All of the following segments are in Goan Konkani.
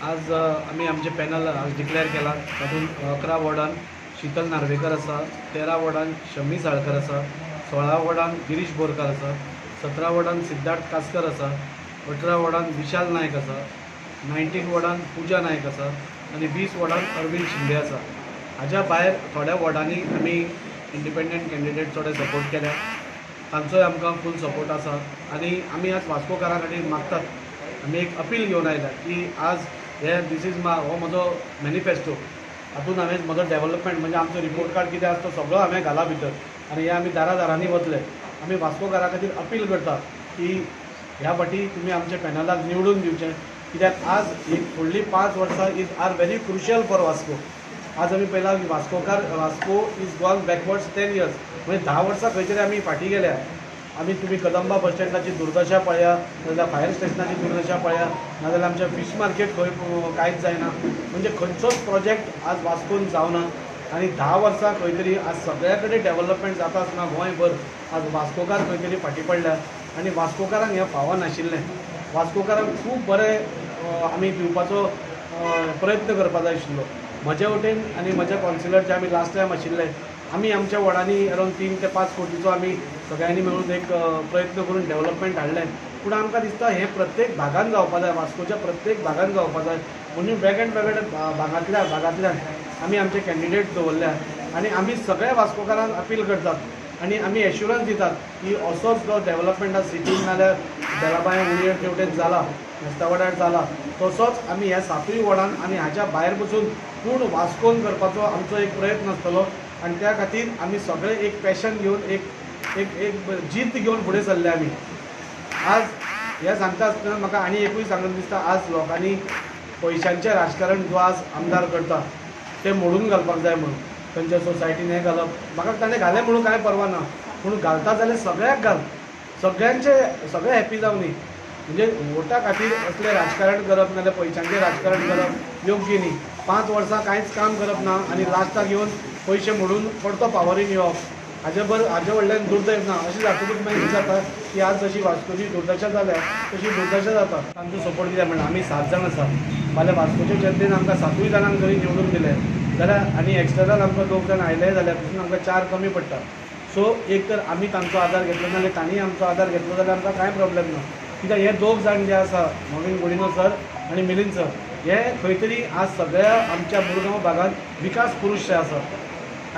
आज आमी आमचें पॅनल आज डिक्लेअर केला. तातूंत 11 वॉर्डान शीतल नार्वेकर आसा, 13 वॉर्डान शमी साळकर आसा, 16 वॉर्डान गिरीश बोरकार आसा, 17 वॉर्डान सिद्धार्थ कासकर आसा, 18 वॉर्डान विशाल नायक आसा, 19 वॉर्डान पुजा नायक आसा आनी 20 वॉर्डान अरविंद शिंदे आसा. हाज्या भायर थोड्या वॉर्डांनी आमी इंडिपेंडंट कॅन्डिडेट थोडे सपोर्ट केल्या, तांचोय आमकां फूल सपोर्ट आसा. आनी आमी आज वास्कोकारां खातीर मागतात, आमी एक अपील घेवन आयल्या की आज हे दीस is मा हो म्हजो मॅनिफेस्टो. हातूंत हांवें म्हजो डेवलपमेंट म्हणजे आमचो रिपोर्ट कार्ड कितें आसा तो सगळो हांवें घाला भितर आनी हे आमी दारा दारांनी वतले. आमी वास्कोकारां खातीर अपील करता की ह्या फावटी तुमी आमच्या पॅनलाक निवडून दिवचें, कित्याक आज एक फुडलीं 5 वर्सां is are very crucial for Vasco. आज आमी पळयलां की Vascokar, Vasco is gone backwards 10 years, म्हणजे 10 वर्सां खंय तरी आमी फाटीं गेल्या आमी. तुमी कदंबा बस स्टँडाची दुर्दशा पळया, नाजाल्यार फायर स्टेशनाची दुर्दशा पळया, नाजाल्यार आमच्या फीश मार्केट खंय कांयच जायना. म्हणजे खंयचोच प्रोजेक्ट आज वास्कोन जावना आनी 10 वर्सां खंय तरी आज सगळ्या कडेन डेवलपमेंट जाता आसतना गोंयभर आज वास्कोकार खंय तरी फाटीं पडल्या आनी वास्कोकारांक हें फावो नाशिल्लें. वास्कोकारांक खूब बरें आमी दिवपाचो प्रयत्न करपा जाय आशिल्लो म्हज्या वटेन. आनी म्हज्या कावन्सिलर जे आमी लास्ट टायम आशिल्ले, आमी आमच्या वॉर्डांनी अरावंड 3 ते 5 कोटीचो आमी सगळ्यांनी मेळून एक प्रयत्न करून डेवलपमेंट हाडलें. पूण आमकां दिसता हें प्रत्येक भागान जावपा जाय, वास्कोच्या प्रत्येक भागान जावपा जाय. म्हणून वेगळे वेगळे भागांतल्यान आमी आमचे कॅन्डिडेट दवरल्या आनी आमी सगळ्या वास्कोकारांक अपील करतात आनी आमी एश्युरन्स दितात की असोच जो डेवलपमेंट आज सिटीन नाल्यार बेलाबाय, उणयर तेवटेन जाला, मेस्तावाड्यार जाला, तसोच आमी ह्या सातूय वॉर्डान आनी हाच्या भायर पसून पूर्ण वास्कोन करपाचो आमचो एक प्रयत्न आसतलो. आनी त्या खातीर आमी सगळे एक पॅशन घेवन, एक एक एक जीत घेवन फुडें सरले आमी. आज हें सांगता आसतना म्हाका आनी एकूय सांगून दिसता, आज लोकांनी पयशांचें राजकारण जो आज आमदार करता तें मोडून घालपाक जाय. म्हणून खंयच्या सोसायटीन हें घालप, म्हाका ताणें घालें म्हणून कांय परवा ना, पूण घालता जाल्यार सगळ्याक घाल, सगळ्यांचे सगळे हॅपी जावनी. म्हणजे वोटा खातीर असलें राजकारण करप नाल्यार पयशांचें राजकारण करप योग्य न्ही. 5 वर्सां कांयच काम करप ना आनी लास्टाक येवन पयशे मोडून परतो पावरीन येवप, हाजे बर हाजे व्हडल्यान दुर्दैव ना. अशें जातकूच मागीर कितें जाता की आज जशी वास्कोची दुर्दशा जाल्या तशी दुर्दशा जाता. तांचो सपोर्ट कित्याक म्हणल्यार आमी सात जाण आसा. फाल्यां वास्कोचे जनतेन आमकां सातूय जाणांक जरी निवडून दिले जाल्यार आनी एक्सटर्नल आमकां दोग जाण आयले जाल्यार पसून आमकां चार कमी पडटा. सो एक तर आमी तांचो आदार घेतलो नाल्यार तांणी आमचो आदार घेतलो जाल्यार आमकां कांय प्रॉब्लेम ना. कित्याक हे दोग जाण जे आसा, मॉवीन गुदिन्हो सर आनी मिलिंद सर, हे खंय तरी आज सगळ्या आमच्या मुरगांव भागांत विकास पुरूश जे आसा.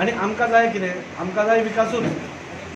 आनी आमकां जाय कितें? आमकां जाय विकासूच.